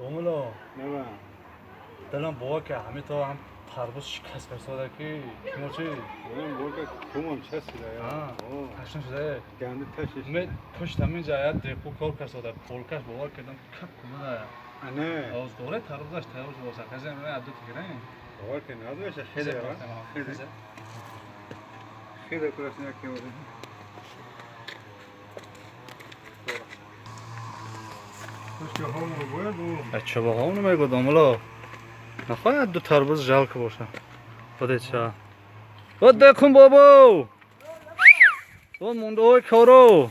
Домулло. Нава. Дилам бовар ки ҳамин то ҳам тарбуз шикаст касода ки шумо чи? Дилам бовар ки кумам часида я. Ташна шуда. Ганди ташиш. Ме пушт ҳамин ҷа як депо кор касода полкаш бовар кардам кап кумада. Ане. Оз доре тарбузаш тайёр шуда боша. Казем ме адду тигирем. Бовар ки надоша хеле. Хеле. Хеле курасня ки оди. Чобаҳо намегӯ, домулло. Нахоҳад ду тарбуз жалко боша. Боде ча. Боде кун бобо. Бо мундаҳои коро.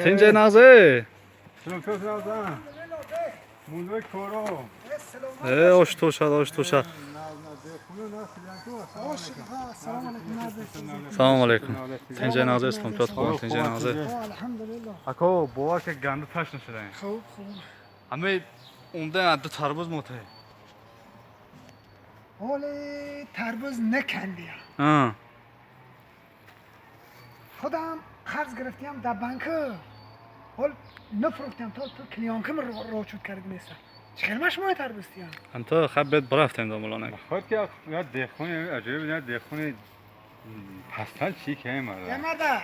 Тинҷе нағзе. Э, ош тошад, ош тошад. Салому алейкум. Тинҷе нағзе, исломпиёт хуб, тинҷе нағзе. Ако, бовар ки ганду ташна шудаем. Хуб, хуб. Ҳамаи умда ду тарбуз мотае. Ҳоле тарбуз накандия. Худам қарз гирифтиам дар банка. Ҳол нафурӯхтиам то клиёнкам рочуд кард неста. Чӣ хел ма шумои тарбуз тиям? Ҳамто хаб бед барафтем домулонак. Худ ки я дехони аҷоиб я дехони пастан чӣ ки мара. Ямада.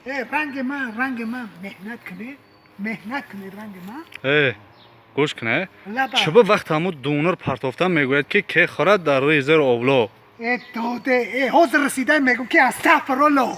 Э, ранги ман, ранги ман меҳнат кунӣ, меҳнат кунӣ ранги ман. Э, гӯш кунэ. Лаба. Чӯба вақт ҳамун дунур партофтан мегӯяд ки ке хӯрад дар рӯи зер овло. Э, доде, э, ҳозир расида мегӯм ки астағфирулло.